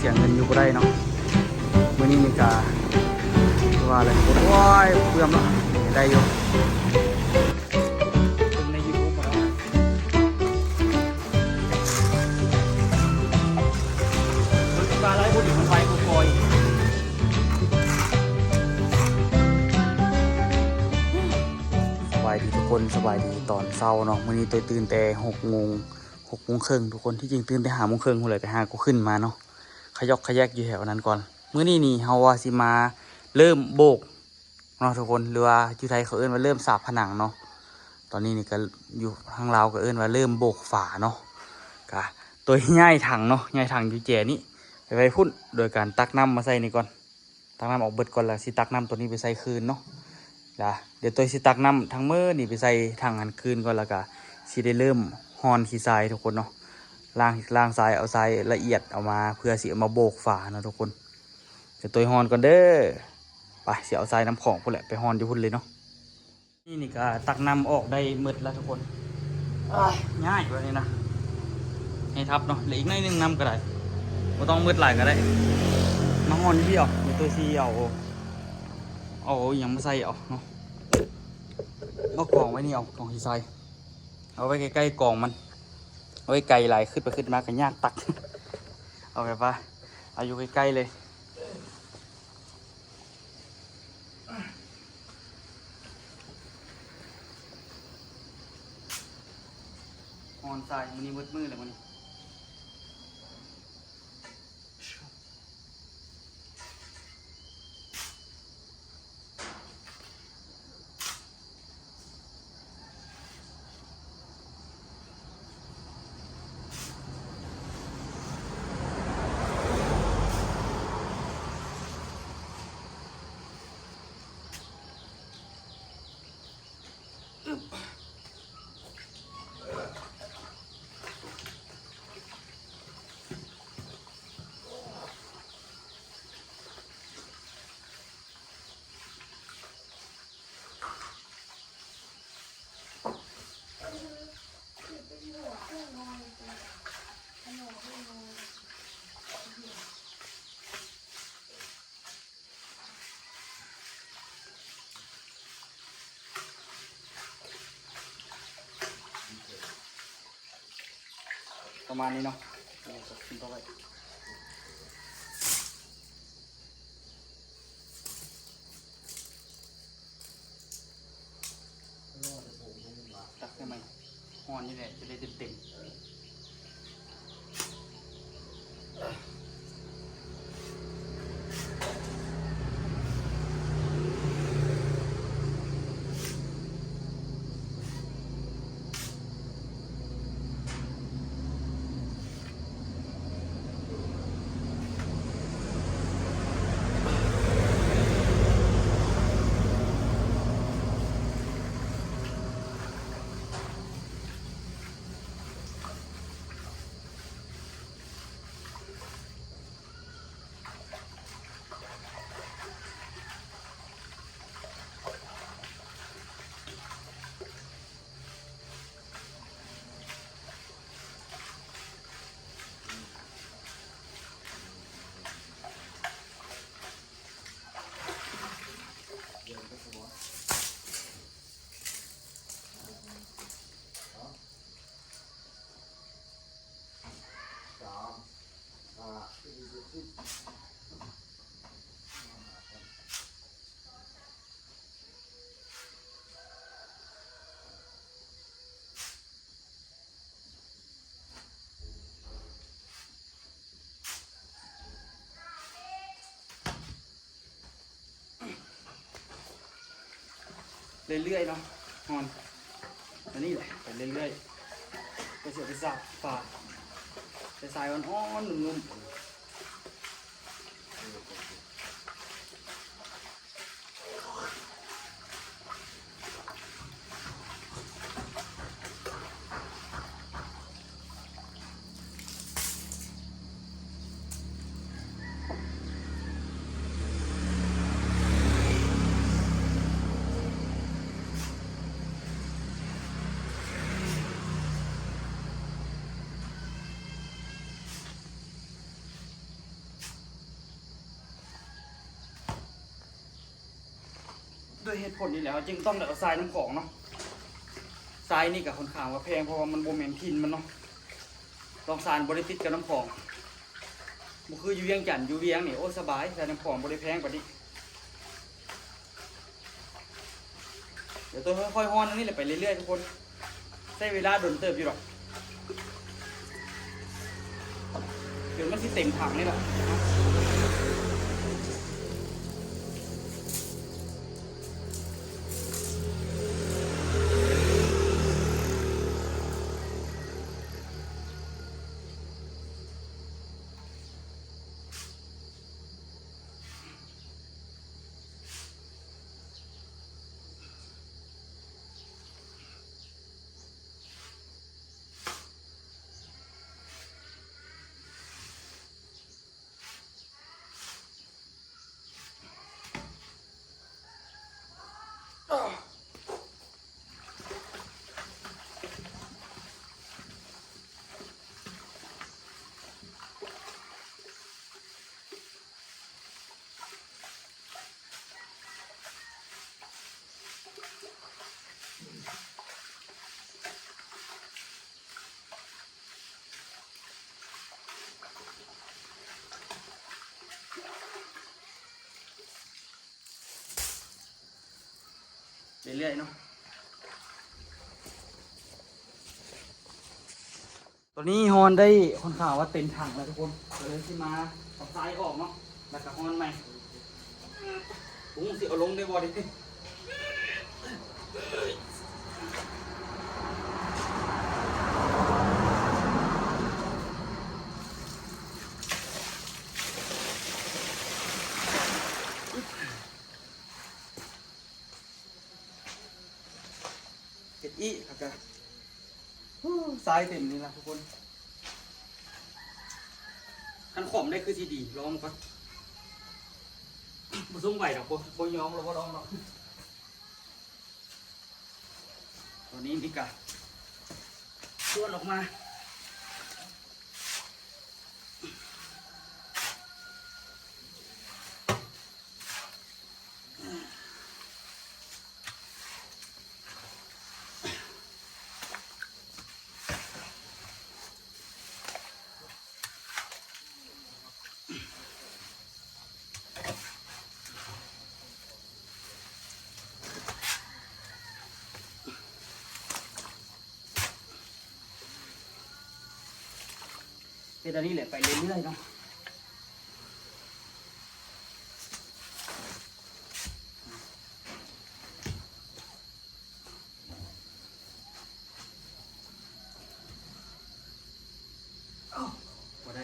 ສຽເງິນຢູ່ບໍ່ໄດ້ເນາະ ມື້ນີ້ນີ້ກະ ຄືວ່າແຫຼະ ໂອ້ຍ ເບື່ອມເນາະ ໄດ້ຢູ່. ສະບາຍດີທຸກຄົນ ສະບາຍດີຕອນເຊົ້າເນາະ. ມື້ນີ້ໂຕຍຕື່ນແຕ່ຫົກໂມງ ຫົກໂມງເຄິ່ງທຸກຄົນ. ທີ່ຈິງຕື່ນແຕ່ຫ້າໂມງເຄິ່ງພຸ້ນແຫຼະ ແຕ່ຫາກໍຂຶ້ນມາເນາະ ຂະຢອກຂະແຍກຢູ່ແຖວນັ້ນກ່ອນ. ມື້ນີ້ນີ້ເຮົາວ່າຊິມາເລີ່ມໂບກ ເນາະທຸກຄົນ ຫຼືວ່າຢູ່ໄທເຂົາເອີ້ນວ່າເລີ່ມສາບຜະໜັງເນາະ. ຕອນນີ້ນີ້ກໍຢູ່ທາງລາວກໍເອີ້ນວ່າເລີ່ມໂບກຝາເນາະ. ກະໂຕຍຍ້າຍຖັງເນາະ ຍ້າຍຖັງຢູ່ແຈນີ້ໄປໄວ້ພຸ້ນ ໂດຍການຕັກນ້ຳມາໃສ່ນີ້ກ່ອນ ຕັກນ້ຳອອກເບິດກ່ອນ ແລ້ວຊິຕັກນ້ຳໂຕນີ້ໄປໃສ່ຄືນເນາະ. ລະດຽວໂຕຍຊິຕັກນ້ຳທັງໝົດນີ້ໄປໃສ່ຖັງຫັ້ນຄືນກ່ອນ ແລ້ວກະຊິໄດ້ເລີ່ມຮ່ອນຂີ້ຊາຍທຸກຄົນເນາະ. ລ້າງ ລ້າງຊາຍ ເອົາຊາຍລະອຽດເອົາມາ ເພື່ອຊິເອົາມາໂບກຝາເນາະທຸກຄົນ. ດຽວໂຕຍຮ່ອນກ່ອນເດີ. ໄປ ຊິເອົາຊາຍນ້ຳຂອງພຸ້ນແຫຼະ ໄປຮ່ອນຢູ່ພຸ້ນເລີຍເນາະ. ນີ້ນີ້ກະຕັກນ້ຳອອກໄດ້ໝົດລະທຸກຄົນ. ອ້າຍ ຍ້າຍບາດນີ້ນະ ໃຫ້ທັບເນາະ ແລະອີກໜ້ອຍໜຶ່ງນຳກໍໄດ້ ບໍ່ຕ້ອງໝົດຫຼາຍກໍໄດ້. ມາຮ່ອນຢູ່ພີ້ເອົາ ດຽວໂຕຍຊິເອົາ ເອົາອີ່ຫຍັງມາໃສ່ເອົາເນາະ. ເອົາກອງໄວ້ນີ້ ເອົາກອງຂີ້ຊາຍ ເອົາໄວ້ໃກ້ໆກອງມັນ ເອົາໄວ້ໄກຫຼາຍ ຂຶ້ນໄປຂຶ້ນມາກໍຍາກຕັກ. ເອົາແບບວ່າເອົາຢູ່ໃກ້ໆເລີຍ. ຮ້ອນຊາຍ ມື້ນີ້ເບິດມື້ແລ້ວມື້ນີ້. ປະມານນີ້ເນາະ ເອົາເຂົ້າໄປ. ຕັກໃສ່ໃໝ່ ຮ້ອນຢູ່ແຫຼະ ຈະໄດ້ເຕັມໆ. ເລື້ອຍໆເນາະ ຮ່ອນ ອັນນີ້ແຫຼະ ໄປເລື້ອຍໆ ກໍຊິເອົາໄປສາບຝາ ໃສ່ຊາຍອ່ອນໆ ນຸ້ມໆ. ອ ເຫດຜົນນີ້ແຫຼະ ເຮົາຈຶ່ງຕ້ອງໄດ້ເອົາຊາຍນ້ຳຂອງເນາະ. ຊາຍນີ້ກໍຄ່ອນຂ້າງວ່າແພງ ເພາະວ່າມັນບໍ່ແມ່ນຖິ່ນມັນເນາະ. ລອງຊານບໍ່ໄດ້ຕິດກັບນ້ຳຂອງ ບໍ່ຄືຢູ່ວຽງຈັນ. ຢູ່ວຽງນີ້ ໂອ້ ສະບາຍ ຊາຍນ້ຳຂອງບໍ່ໄດ້ແພງປານນີ້. ດຽວຕ້ອງຄ່ອຍໆຮ່ອນອັນນີ້ແຫຼະໄປເລື້ອຍໆທຸກຄົນ ໃຊ້ເວລາດົນເຕີບຢູ່ດອກ ຈົນມັນຊິເຕັມຖັງນີ້ແຫຼະ. ເລື້ອຍໆເນາະ. ຕອນນີ້ຮ່ອນໄດ້ຄ່ອນຂ້າງວ່າເຕັມຖັງແລ້ວທຸກຄົນ ກໍເລີຍຊິມາເອົາຊາຍອອກເນາະ ແລ້ວກໍຮ່ອນໃໝ່. ໂອ້ ຊິເອົາລົງໄດ້ບໍ່ເດ? ເຮັດອີກ ແລ້ວກະ ໂອ້ ຊາຍເຕັມນີ້ລະທຸກຄົນ. ຄັນຂອມໄດ້ຄືຊິດີ ລອງກ່ອນ. ບໍ່ສົງໄຫວດອກ ບໍ່ ບໍ່ຍອມ ລະບໍ່ລອງດອກ. ຕອນນີ້ນີ້ກະຊວນອອກມາ. ເຮັດອັນນີ້ແຫຼະໄປເລື້ອຍໆເນາະ. ໂອ້ ບໍ່ໄດ້.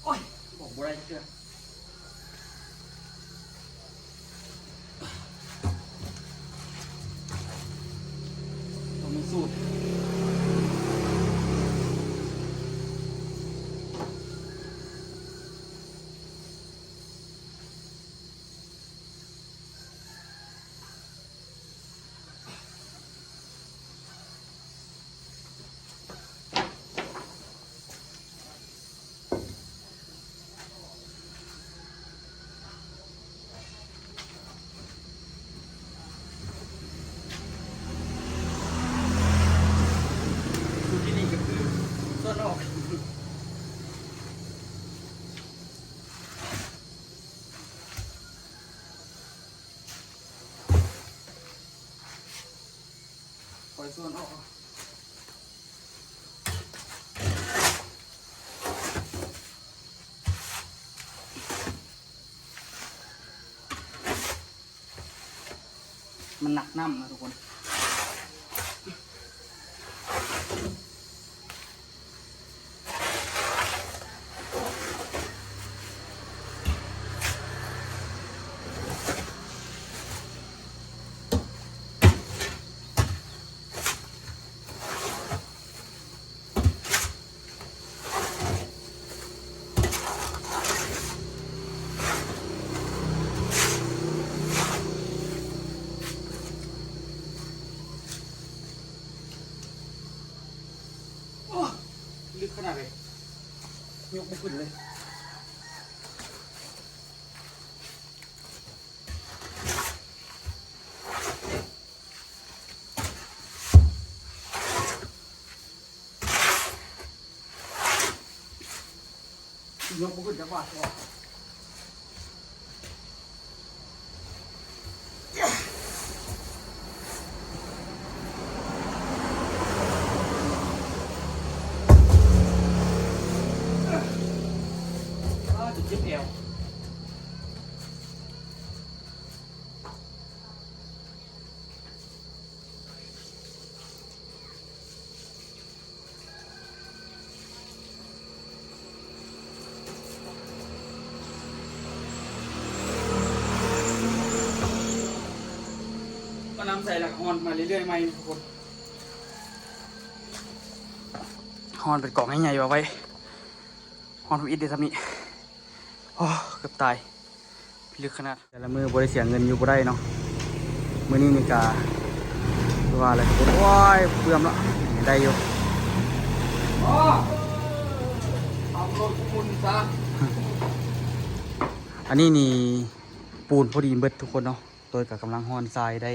ໂອ້ຍ ອອກບໍ່ໄດ້ຈັກເທື່ອ ຕ້ອງມີສູດ. ໂ ປ່ອຍສ່ວນອອກ ມັນໜັກນ້ຳນະທຸກຄົນ. ໂອ້ ລຶກຂະໜາດເລີຍ ຍົກບໍ່ຂຶ້ນເລີຍ. ຍົກບໍ່ຂຶ້ນຈັກບາດ. ອ້າວ ເຈັບແອວ. ເອົານ້ຳໃສ່ແລ້ວກໍຮ່ອນມາເລື້ອຍໆໃໝ່ທຸກຄົນ. ຮ່ອນເປັນກອງໃຫຍ່ໆວ່າໄວ້ ຮ່ອນທຳອິດໄດ້ຊ່ຳນີ້. ໂອ້ ເກືອບຕາຍ. ພິລຶກຂະໜາດ. ແຕ່ລະມື້ບໍ່ໄດ້ເສຍເງິນຢູ່ບໍ່ໄດ້ເນາະ. ມື້ນີ້ນີ້ກະຄືວ່າແຫຼະທຸກຄົນ. ໂອ້ຍ ເບື່ອມລະ ໄດ້ຢູ່. ອັນນີ້ນີ້ປູນພໍດີເບິດທຸກຄົນເນາະ. ໂດຍກະກຳລັງຮ່ອນຊາຍໄດ້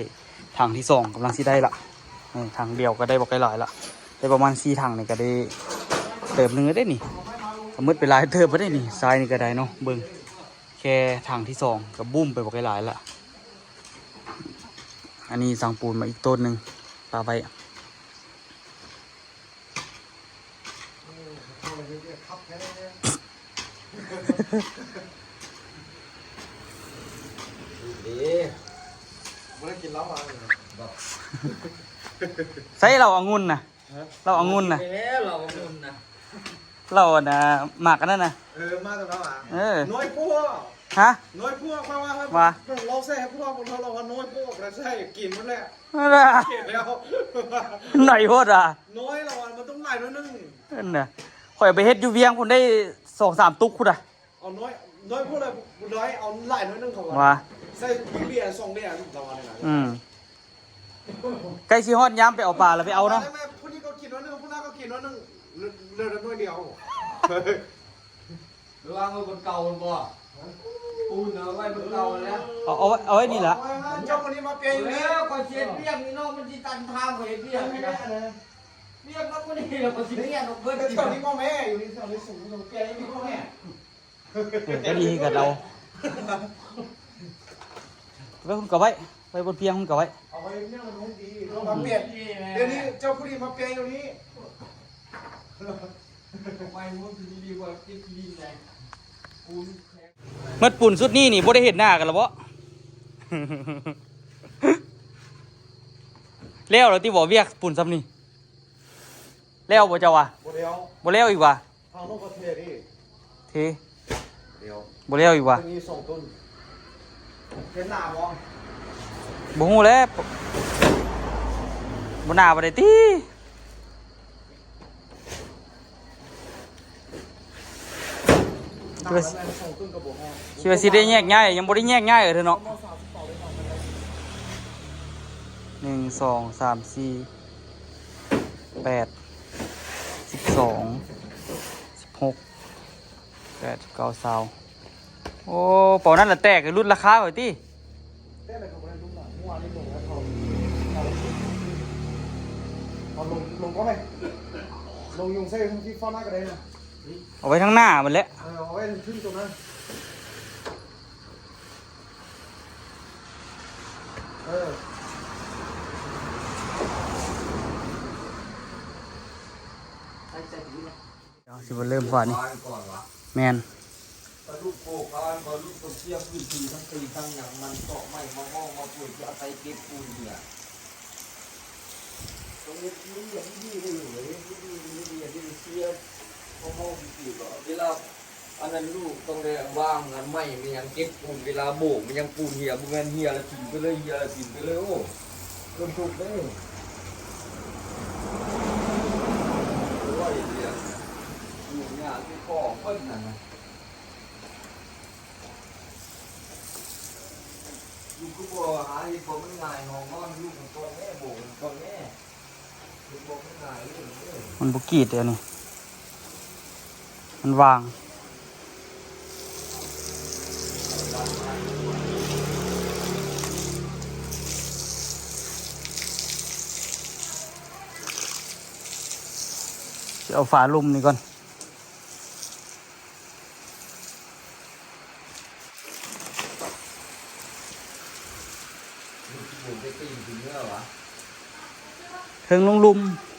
ຖັງທີສອງ ກຳລັງຊິໄດ້ລະ. ເອີ ຖັງດຽວກະໄດ້ບໍ່ໄກຫຼາຍລະ ໄດ້ປະມານສີ່ຖັງນີ້ກະໄດ້ເຕີບໜຶ່ງແລ້ວເດ້ນີ້. ກະໝົດໄປຫຼາຍເຕີບແລ້ວເດ້ນີ້. ຊາຍນີ້ກະໄດ້ເນາະ ເບິ່ງ ແຄ່ຖັງທີສອງກະບູມໄປບໍ່ໄກຫຼາຍລະ. ອັນນີ້ສັ່ງປູນມາອີກໂຕນໜຶ່ງ ປະໄວ້. ດີ ບໍ່ໄດ້ກິນເຫຼົ້າ ໃສເຫຼົ້າອະງຸ່ນນະ? ເຫຼົ້າອະງຸ່ນນະ ກິນແລ້ວເຫຼົ້າອະງຸ່ນນະ. ເຫຼົ້າອັນນ່າ ໝາກອັນນັ້ນນະ. ເອີ ມາແຕ່ເຊົ້າຫວາ. ເອີ ນ້ອຍໂພດ. ຮະ? ນ້ອຍໂພດ ຂ້ອຍວ່າ ວ່າ ລອງໃສ່ໃຫ້ພວກເຮົາ ເຮົາລອງວ່ານ້ອຍໂພດ ກະໃສ່ກິນໝົດແຫຼະ. ເອີ ເຫັນແລ້ວ ນ້ອຍໂພດຫວາ. ນ້ອຍລະວ່າ ມັນຕ້ອງຫຼາຍໜ້ອຍໜຶ່ງ. ນັ້ນນະ ຂ້ອຍເອົາໄປເຮັດຢູ່ວຽງພຸ້ນໄດ້ສອງສາມຕຸກພຸ້ນນະ. ເອົານ້ອຍ ນ້ອຍໂພດເລີຍ ບໍ່ໄດ້ ເອົາຫຼາຍໜ້ອຍໜຶ່ງ ເຂົາວ່າ ວ່າ ໃສ່ເຫຼືອສອງເຫຼືອ ລະວ່ານີ້ນະ. ອືມ ໃກ້ຊິຮອດຍາມໄປເອົາປາລະໄປເອົາເນາະ. ຜູ້ນີ້ກໍກິນໜ້ອຍໜຶ່ງ ຜູ້ນັ້ນກໍກິນໜ້ອຍໜຶ່ງ ເຫຼືອ ເຫຼືອໜ້ອຍດຽວ. ລະວັງໄວ້ບົນເກົ່າມັນບໍ່? ປູນເອົາໄວ້ບົນເກົ່າແລ້ວ ເອົາ ເອົາໄວ້ ເອົາໄວ້ນີ້ລະ. ເຈົ້າຄົນນີ້ມາເປຢູ່ນີ້ ຂ້ອຍຊິເຮັດວຽກນີ້ເນາະ ມັນຊິຕັນທາງຂ້ອຍເຮັດວຽກນີ້ນະ. ວຽກນຳມື້ນີ້ລະ ຂ້ອຍຊິເຮັດອອກເບິດ. ແຖວນີ້ບໍ່ແມ່ ຢູ່ນີ້ແຖວນີ້ສູງ ເປຢູ່ນີ້ບໍ່ແມ່. ເອີ ກະດີຄືກັນເອົາ ໄວ້ພຸ້ນກະໄວ້ ໄວ້ບົນພຽງພຸ້ນກະໄວ້. ເອົາໄວ້ເລື່ອງມັນດີ ເຮົາມາປ່ຽນ ດຽວນີ້ເຈົ້າຜູ້ດີມາປ່ຽນຢູ່ນີ້. ໝົດປູນຊຸດນີ້ນີ້ບໍ່ໄດ້ເຫັນໜ້າກັນລະບໍ? ແລ້ວລະຕິບໍ ວຽກປູນຊ່ຳນີ້ ແລ້ວບໍ່ເຈົ້າວ່າ? ບໍ່ແລ້ວ ບໍ່ແລ້ວອີກຫວາ? ທາງໂນ້ນກໍເທເດ້ ເທ ແລ້ວ ບໍ່ແລ້ວອີກຫວາ? ມີສອງຕົ້ນ ເຫັນໜ້າບໍ່? ບໍ່ຮູ້ແຫຼະ ບໍ່ໜ້າປານໃດຕິ. ຄິດວ່າຊິໄດ້ແຍກຍ້າຍ ຍັງບໍ່ໄດ້ແຍກຍ້າຍເອີເນາະ. ໜຶ່ງ ສອງ ສາມ ສີ່ ແປດ ສິບສອງ ສິບຫົກ ແປດ ເກົ້າ ຊາວ. ໂອ້ ເປົ່ານັ້ນລະແຕກ ຫຼຸດລາຄາໄປຕິ. ແຕ່ລະກໍບໍ່ໄດ້ລຸກນະ ຫົວນີ້ລົງແລ້ວເຂົາ ເອົາລົງ ລົງກໍໄດ້ ລົງຍົງໃສ່ທາງທີ່ຟ້ານໜ້າກໍໄດ້ນະ. ເອົາໄວ້ທາງໜ້າມັນແຫຼະ ເອີ ເອົາໄວ້ທາງທຶນຕົງນັ້ນ. ເອີ ດຽວຊິມາເລີ່ມກ່ອນນີ້ ແມ່ນ ປາດຸກໂກການ ປາດຸກກະເຊຍ ພື້ນທີ່ທັງຕີນທັງຫຍັງ ມັນເກາະໄມ້ມາຫ້ອງມາປຸຍ ເພື່ອອາໄສເກັບປູນເຫື່ອ ຕ້ອງເຮັດດີໆ ເຮັດດີໆ ເຮັດດີໆ ເຮັດດີໆ ເຮັດດີໆ ເຊຍ ເຮົາເວົ້າດີໆ ເວລາ ອັນນັ້ນລູກຕ້ອງໄດ້ວາງອັນໄມ້ແມ່ນຫຍັງເກັບປູນ ເວລາໂບກແມ່ນຫຍັງປູນເຫື່ອ ບໍ່ແມ່ນເຫື່ອແລ້ວຖິ້ມໄປເລີຍ ເຫື່ອແລ້ວຖິ້ມໄປເລີຍ ໂອ້ ເລີ່ມທຸກເດ້ ໂອ້ຍ ເຫື່ອ ຫຍຸ້ງຍາກທີ່ຄອເພິ່ນນັ້ນນະ ຢູ່ຄືບໍ່ຫາເຮັດບໍ່ ມັນງ່າຍ ຫ້ອງນອນລູກມັນກ່ອນແດ່ ໂບກມັນກ່ອນແດ່. ມັນບໍ່ກຣີດເດ້ນີ້ ມັນຫວ່າງ ຊິເອົາຝາລຸ່ມນີ້ກ່ອນ. ເທິງລຸ່ມໆ.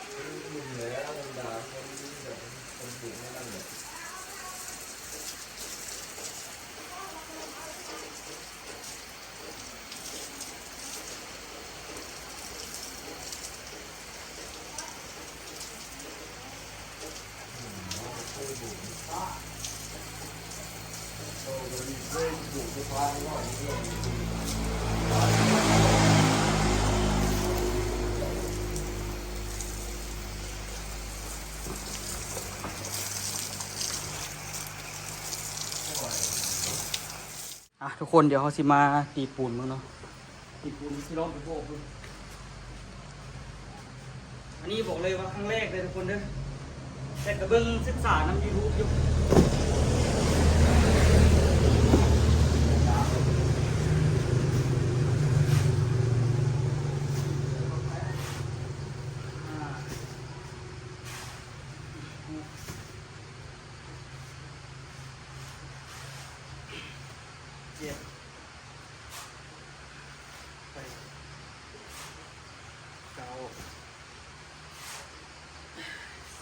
ອ່ະ ທຸກຄົນ ດຽວເຮົາຊິມາຕີປູນເບິ່ງເນາະ ຕີປູນຊິລອງໄປໂບກເບິ່ງ ອັນນີ້ບອກເລີຍວ່າຄັ້ງແລກເດີທຸກຄົນເດີ ແຕ່ກະເບິ່ງສຶກສານຳຢູທູບຢູ່ ເຈັດ ແປດ ເກົ້າ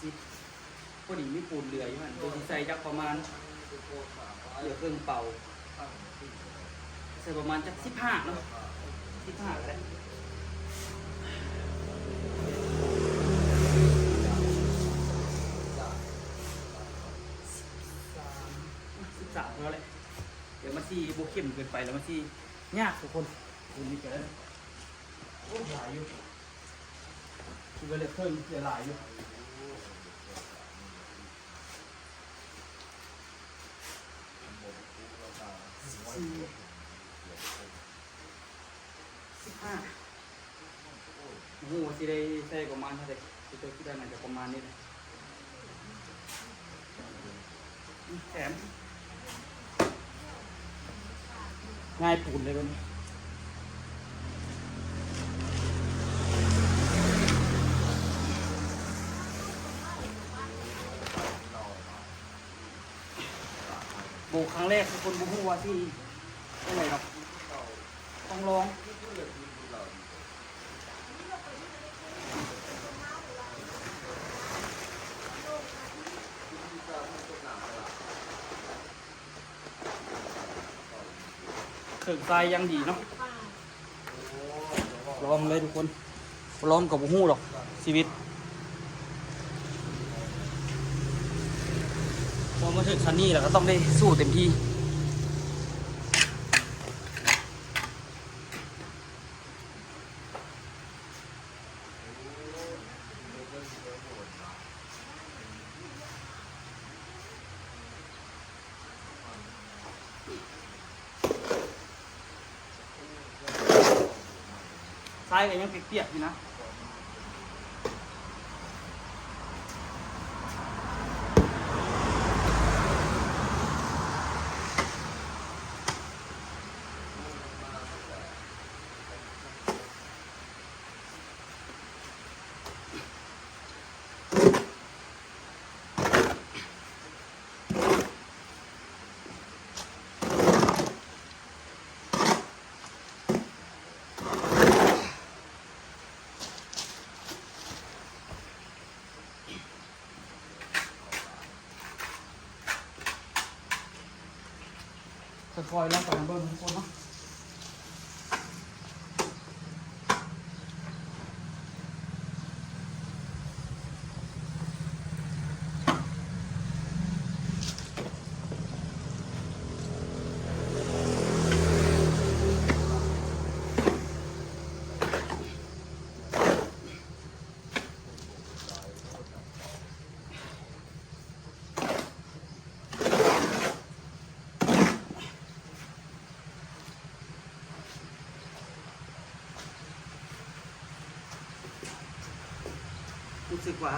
ສິບ ພໍດີມີປູນເຫຼືອຢູ່ຫັ້ນ ໂດຍຊິໃສ່ຈັກປະມານ ເຫຼືອເຄິ່ງເປົາ ໃສ່ປະມານຈັກສິບຫ້າເນາະ ສິບຫ້າກະໄດ້ ສິບສາມ ສິບສາມພໍແລ້ວ. ດຽວມັນຊິບໍ່ເຂັ້ມເກີນໄປ ແລ້ວມັນຊິຍາກທຸກຄົນ ໂອ້ ຫຼາຍຢູ່ ຄິດວ່າເຫຼືອເຄິ່ງ ເຫຼືອຫຼາຍຢູ່ ສິບສີ່ ສິບຫ້າ ບໍ່ຮູ້ວ່າຊິໄດ້ໃຊ້ປະມານເທົ່າໃດ ແຕ່ຄິດວ່າໜ້າຈະປະມານນີ້ແຫຼະ ແຖມ ງ່າຍປູນເລີຍເບິ່ງ ໂບກຄັ້ງແລກ ທຸກຄົນບໍ່ຮູ້ວ່າຊິຈັ່ງໃດດອກ ຕ້ອງລອງ ເຄື່ອງຊາຍຢ່າງດີເນາະ ລອງເລີຍທຸກຄົນ ບໍ່ລອງກະບໍ່ຮູ້ດອກຊີວິດ ພໍມາເຖິງຂັ້ນນີ້ແລ້ວກະຕ້ອງໄດ້ສູ້ເຕັມທີ່. ຊາຍກະຍັງປຽກໆຢູ່ນະ ໂ ຄ່ອຍໆ ລົງໄປນຳເບິ່ງທຸກຄົນເນາະ. ຮູ້ສຶກວ່າ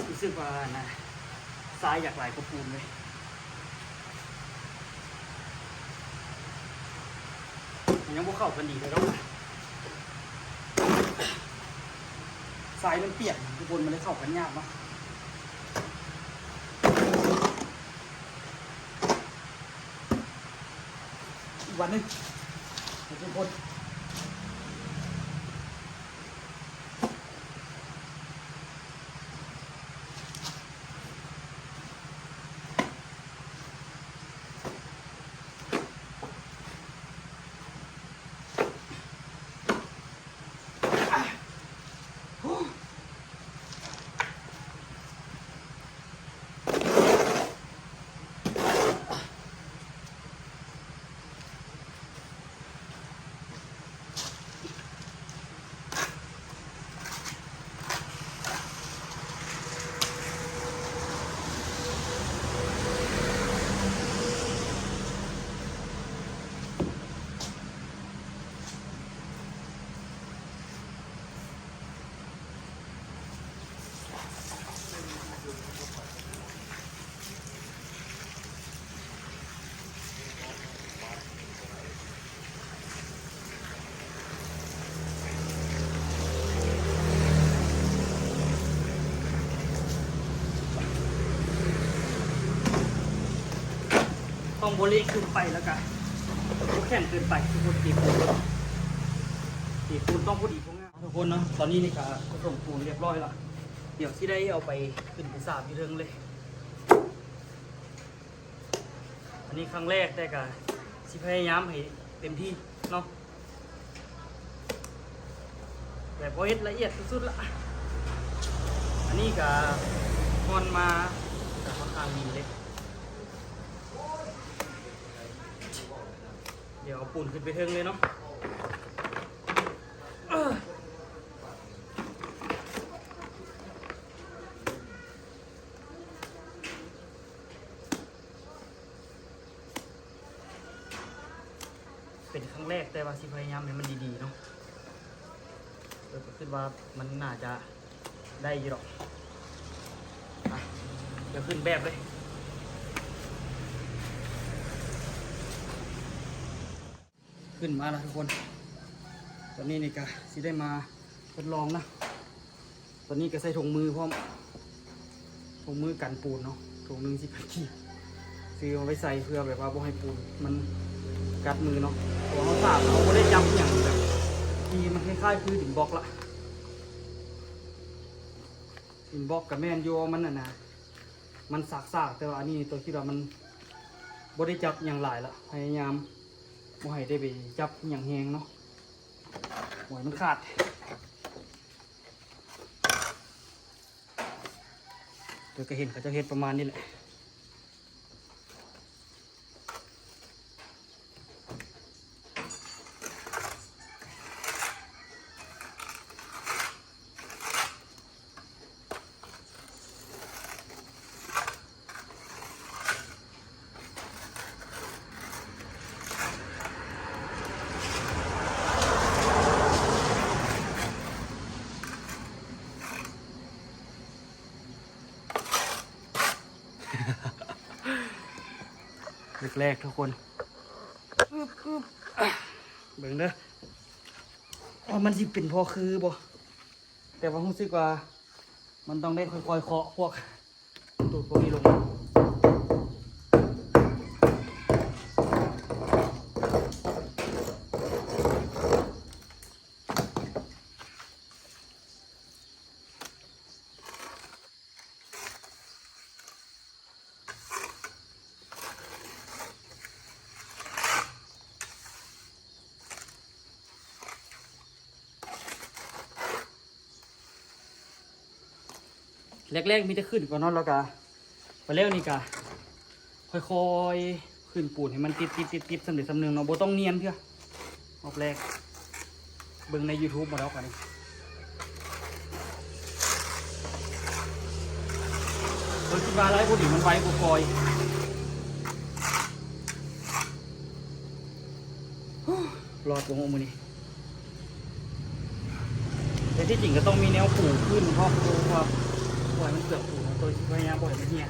ຮູ້ສຶກວ່າ ອັນນ່າ ຊາຍຢາກຫຼາຍກວ່າປູນເລີຍ. ມັນຍັງບໍ່ເຂົ້າກັນດີເທື່ອດອກ. ຊາຍມັນປຽກ ທຸກຄົນ ມັນເລີຍເຂົ້າກັນຍາກເນາະ. ອີກວັນໜຶ່ງ ທຸກຄົນ. ຕ້ອງບໍ່ເລະເກີນໄປ ແລ້ວກະບໍ່ແຂງເກີນໄປ ທຸກຄົນ. ຕີປູນ ຕີປູນຕ້ອງພໍດີພໍງາມ ທຸກຄົນເນາະ. ຕອນນີ້ນີ້ກະປະສົມປູນລຽບຮ້ອຍລະ ດຽວຊິໄດ້ເອົາໄປຂຶ້ນໄປສາບຢູ່ເທິງເລີຍ. ອັນນີ້ຄັ້ງແລກ ແຕ່ກະຊິພະຍາຍາມໃຫ້ເຕັມທີ່ເນາະ ແບບເອົາເຮັດລະອຽດສຸດໆລະ. ອັນນີ້ກະຮ່ອນມາກະຄ່ອນຂ້າງດີເລີຍ. ດຽວເອົາປູນຂຶ້ນໄປເທິງເລີຍເນາະ. ເປັນຄັ້ງແລກ ແຕ່ວ່າຊິພະຍາຍາມໃຫ້ມັນດີໆເນາະ. ເອີ ກໍຄິດວ່າມັນໜ້າຈະໄດ້ຢູ່ດອກ. ໄປ ດຽວຂຶ້ນແບບເລີຍ. ຂຶ້ນມາລະທຸກຄົນ. ຕອນນີ້ນີ້ກະຊິໄດ້ມາທົດລອງນະ. ຕອນນີ້ກະໃສ່ຖົງມືພ້ອມ ຖົງມືກັນປູນເນາະ ຖົງໜຶ່ງສິບພັນກີບ ຊື້ມາໄວ້ໃສ່ເພື່ອແບບວ່າບໍ່ໃຫ້ປູນມັນກັດມືເນາະ. ເພາະວ່າເຮົາສາບ ເຮົາບໍ່ໄດ້ຈັບອີ່ຫຍັງແບບທີ່ມັນຄ້າຍໆຄືດິນບລັອກລະ. ດິນບລັອກກະແມ່ນຢູ່ ມັນອັນນ່າ ມັນສາກໆ ແຕ່ວ່າອັນນີ້ໂຕຄິດວ່າມັນບໍ່ໄດ້ຈັບຫຍັງຫຼາຍລະ ພະຍາຍາມ ບໍ່ໃຫ້ໄດ້ໄປຈັບອີ່ຫຍັງແຮງເນາະ ບໍ່ໃຫ້ມັນຂາດ. ໂຕກະເຫັນເຂົາເຈົ້າເຮັດປະມານນີ້ແຫຼະ. ແລກໆ ທຸກຄົນ ອຶບ ອຶບ ເບິ່ງເດີ ວ່າມັນຊິເປັນພໍຄືບໍ່. ແຕ່ວ່າຮູ້ສຶກວ່າມັນຕ້ອງໄດ້ຄ່ອຍໆເຄາະພວກຕູດພວກນີ້ລົງ. ອ ແລກໆມີແຕ່ຂຶ້ນກ່ອນເນາະ ແລ້ວກະໄປແລ້ວນີ້ກະຄ່ອຍໆຂຶ້ນປູນໃຫ້ມັນຕິດໆໆໆ ສ່ຳໃດສ່ຳໜຶ່ງເນາະ ບໍ່ຕ້ອງນຽນເທື່ອ. ຮອບແລກ ເບິ່ງໃນຢູທູບໝົດແລ້ວກະນີ້ ເພິ່ນຄິດວ່າໄລບໍ່ດີ ມັນໄວກວ່າກ່ອຍ. ຮອດບໍ່ຮູ້ມື້ນີ້ ແຕ່ທີ່ຈິງກໍຕ້ອງມີແນວປູພື້ນພ້ອມ ເພາະວ່າບໍ່ໃຫ້ມັນເປືອກປູ ໂຕຊິພະຍາຍາມບໍ່ໃຫ້ມັນເຫ່ຍ.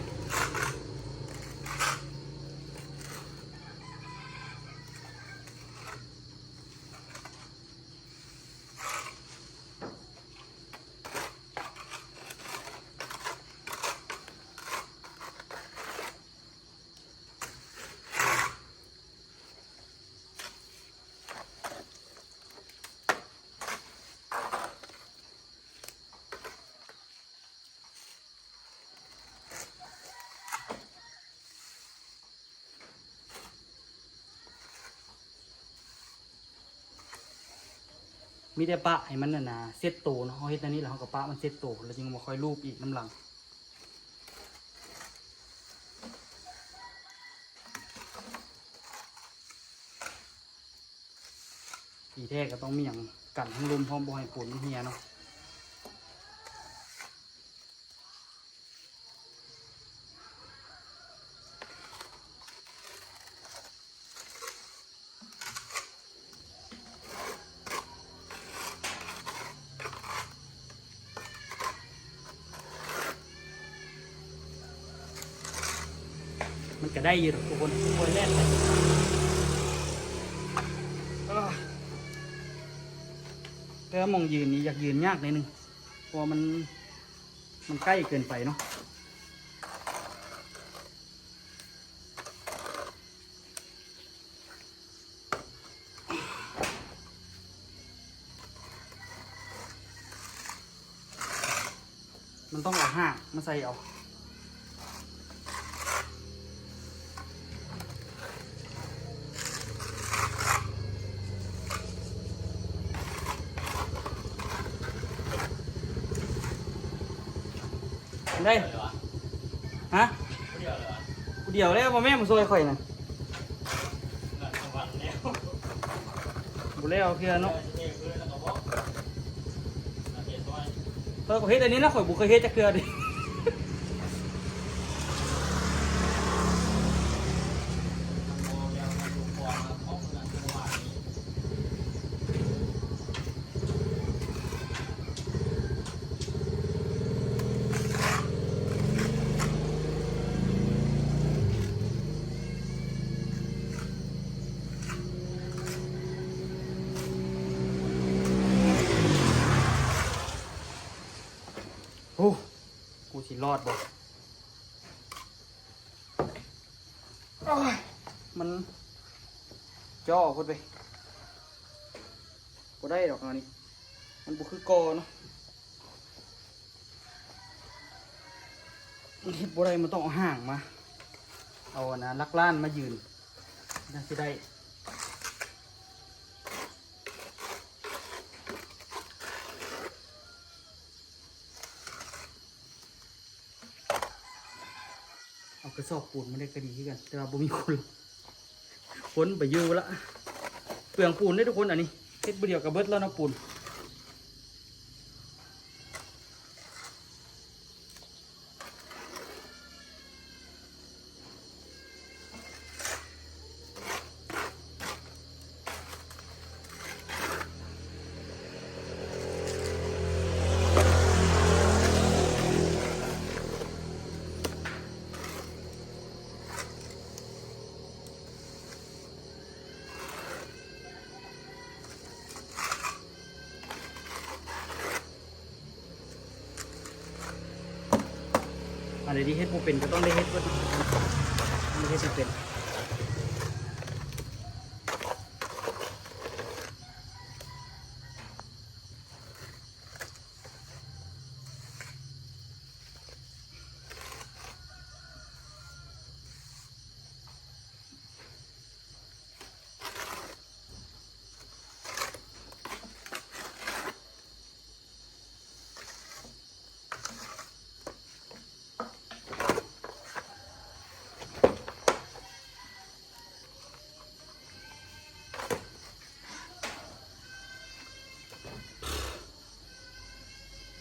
ມີແຕ່ປະໃຫ້ມັນນັ້ນນະ ເຊັດໂຕເນາະ. ເຮົາເຮັດແນວນີ້ແລ້ວ ເຮົາກໍປະມັນເຊັດໂຕ ແລ້ວຈຶ່ງມາຄ່ອຍລູບອີກນຳຫຼັງ. ດີແທ້ກໍຕ້ອງມີຫຍັງກັນທັງລົມພ້ອມ ບໍ່ໃຫ້ປູນມັນເຫ່ຍເນາະ. ມັນກະໄດ້ຢູ່ດອກທຸກຄົນ ບໍ່ແໜ້ນເລີຍ. ເອີ ແຕ່ວ່າໝ່ອງຢືນນີ້ຢາກຢືນຍາກໜ້ອຍໜຶ່ງ ເພາະວ່າມັນ ມັນໃກ້ເກີນໄປເນາະ. ມັນຕ້ອງເອົາຫາກມາໃສ່ເອົາ. ໄດ້ ຮະ? ຜູ້ດຽວແລ້ວ ບໍ່ແມ່ນມາຊ່ວຍຂ້ອຍນະ. ບໍ່ແລ້ວເທື່ອເນາະ. ເອີ ຂ້ອຍເຮັດອັນນີ້ນະ ຂ້ອຍບໍ່ເຄີຍເຮັດຈັກເທື່ອເດ. ໂອ້ ກູຊິລອດບໍ່? ໂອ້ຍ ມັນຈໍ້ໂພດເວີຍ ບໍ່ໄດ້ດອກອັນນີ້ ມັນບໍ່ຄືກໍ່ເນາະ. ມັນເຮັດບໍ່ໄດ້ ມັນຕ້ອງເອົາຫາງມາ ເອົາອັນນະ ຫຼັກລ້ານມາຢືນ ຈັ່ງຊິໄດ້. ເອົາກະສອບປູນມາໄດ້ກະດີຄືກັນ ແຕ່ວ່າບໍ່ມີຄົນ ຄົນໄປຢູ່ລະ ເປືອງປູນເດ້ທຸກຄົນ. ອັນນີ້ເຮັດມື້ດຽວກະເບິດແລ້ວເນາະ ປູນ. ອັນໃດທີ່ເຮັດບໍ່ເປັນກໍຕ້ອງໄດ້ເຮັດເບິດ ຕ້ອງໄດ້ເຮັດໃຫ້ເປັນ.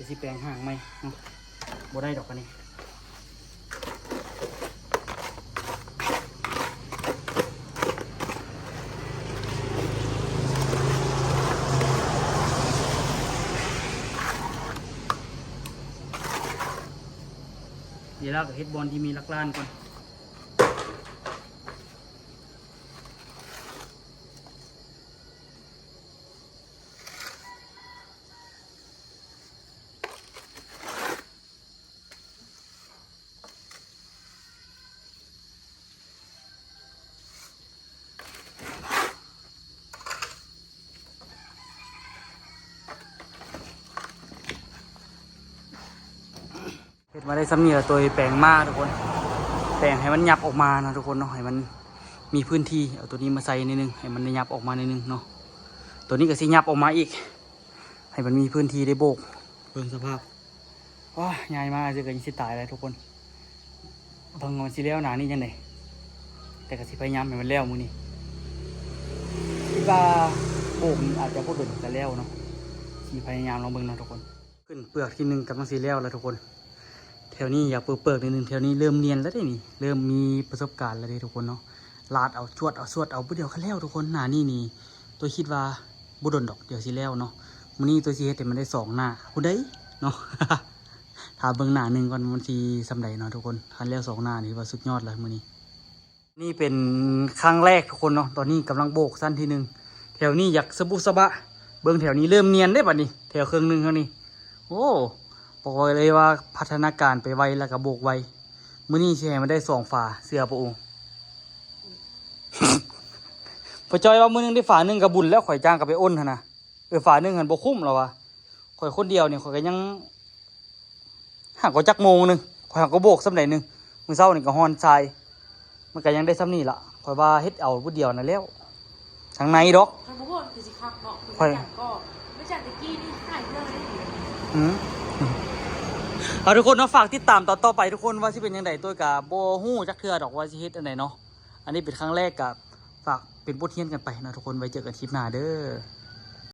ຊິແປງຮ່າງໃໝ່ເນາະ ບໍ່ໄດ້ດອກອັນນີ້. ດຽວລາວກໍເຮັດບ່ອນທີ່ມີຫຼັກລ້ານກ່ອນ. ເຮັດມາໄດ້ສ່ຳນີ້ລະ ໂຕຍແປງມາທຸກຄົນ ແປງໃຫ້ມັນຫຍັບອອກມາເນາະທຸກຄົນເນາະ ໃຫ້ມັນມີພື້ນທີ່ ເອົາໂຕນີ້ມາໃສ່ໜ້ອຍໜຶ່ງ ໃຫ້ມັນໄດ້ຫຍັບອອກມາໜ້ອຍໜຶ່ງເນາະ. ໂຕນີ້ກໍຊິຫຍັບອອກມາອີກ ໃຫ້ມັນມີພື້ນທີ່ໄດ້ໂບກ. ເບິ່ງສະພາບ ໂອ້ຍ ຍ້າຍມາຊື່ກໍຍັງຊິຕາຍແລ້ວທຸກຄົນ. ເບິ່ງວ່າມັນຊິແລ້ວໜ້ານີ້ຈັ່ງໃດ ແຕ່ກໍຊິພະຍາຍາມໃຫ້ມັນແລ້ວມື້ນີ້. ຄິດວ່າໂບກນີ້ອາດຈະບໍ່ດົນກໍແລ້ວເນາະ ຊິພະຍາຍາມລອງເບິ່ງເນາະທຸກຄົນ. ຂຶ້ນເປືອກທີໜຶ່ງກຳລັງຊິແລ້ວແລ້ວທຸກຄົນ. ແຖວນີ້ຢາກເປີກໆໜ້ອຍໜຶ່ງ ແຖວນີ້ເລີ່ມນຽນແລ້ວເດ້ນີ້ ເລີ່ມມີປະສົບການແລ້ວເດ້ທຸກຄົນເນາະ. ລາດເອົາ ຈວດເອົາ ສວດເອົາ ບຶດດຽວກໍແລ້ວທຸກຄົນ. ໜ້ານີ້ນີ້ ໂຕຍຄິດວ່າບໍ່ດົນດອກ ດຽວຊິແລ້ວເນາະ. ມື້ນີ້ໂຕຍຊິເຮັດໃຫ້ມັນໄດ້ສອງໜ້າພຸ້ນໃດເນາະ. ຖ້າເບິ່ງໜ້າໜຶ່ງກ່ອນ ມັນຊິສ່ຳໃດເນາະທຸກຄົນ. ຄັນແລ້ວສອງໜ້ານີ້ວ່າສຸດຍອດແລ້ວມື້ນີ້. ນີ້ເປັນຄັ້ງແລກທຸກຄົນເນາະ ຕອນນີ້ກຳລັງໂບກຊັ້ນທີໜຶ່ງ. ແຖວນີ້ຢາກສະບຸສະບະ ເບິ່ງແຖວນີ້ເລີ່ມນຽນເດ້ບັດນີ້ ແຖວເຄິ່ງໜຶ່ງເຮົານີ້. ໂອ້ ບອກໄວ້ເລີຍວ່າພັດທະນາການໄປໄວ ແລ້ວກໍໂບກໄວ. ມື້ນີ້ຊິໃຫ້ມັນໄດ້ສອງຝາ ເຊື່ອບໍ່ໂອ? ພໍ່ຈ້ອຍວ່າມື້ໜຶ່ງໄດ້ຝາໜຶ່ງກໍບຸນແລ້ວ ຂ້ອຍຈ້າງກໍໄປອົນຫັ້ນນະ. ເອີ ຝາໜຶ່ງຫັ້ນບໍ່ຄຸ້ມລະວ່າ. ຂ້ອຍຄົນດຽວນີ້ ຂ້ອຍກໍຍັງ ຫາກໍຈັກໂມງໜຶ່ງ ຂ້ອຍຫາກໍໂບກສ່ຳໃດໜຶ່ງ. ມື້ເຊົ້ານີ້ກໍຮ້ອນຊາຍ ມັນກໍຍັງໄດ້ສ່ຳນີ້ລະ. ຂ້ອຍວ່າເຮັດເອົາຜູ້ດຽວນັ້ນແລ້ວ ທາງໃນດອກ. ຄັນບໍ່ໂບກຄືຊິຄັກເນາະ ຄື ຂ້ອຍ ມັນຫຍັງກໍ ແມ່ນຈັ່ງແຕ່ກີ້ນີ້ຫາຍເລື່ອງໄດ້ດີ. ອືມ ເອົາ ທຸກຄົນເນາະ ຝາກຕິດຕາມຕອນຕໍ່ໄປທຸກຄົນ ວ່າຊິເປັນຈັ່ງໃດ. ໂຕຍກໍບໍ່ຮູ້ຈັກເທື່ອດອກວ່າຊິເຮັດອັນໃດເນາະ. ອັນນີ້ເປັນຄັ້ງແລກ ກໍຝາກເປັນບົດຮຽນກັນໄປເນາະທຸກຄົນ. ໄວ້ເຈີກັນຄລິບໜ້າເດີ້.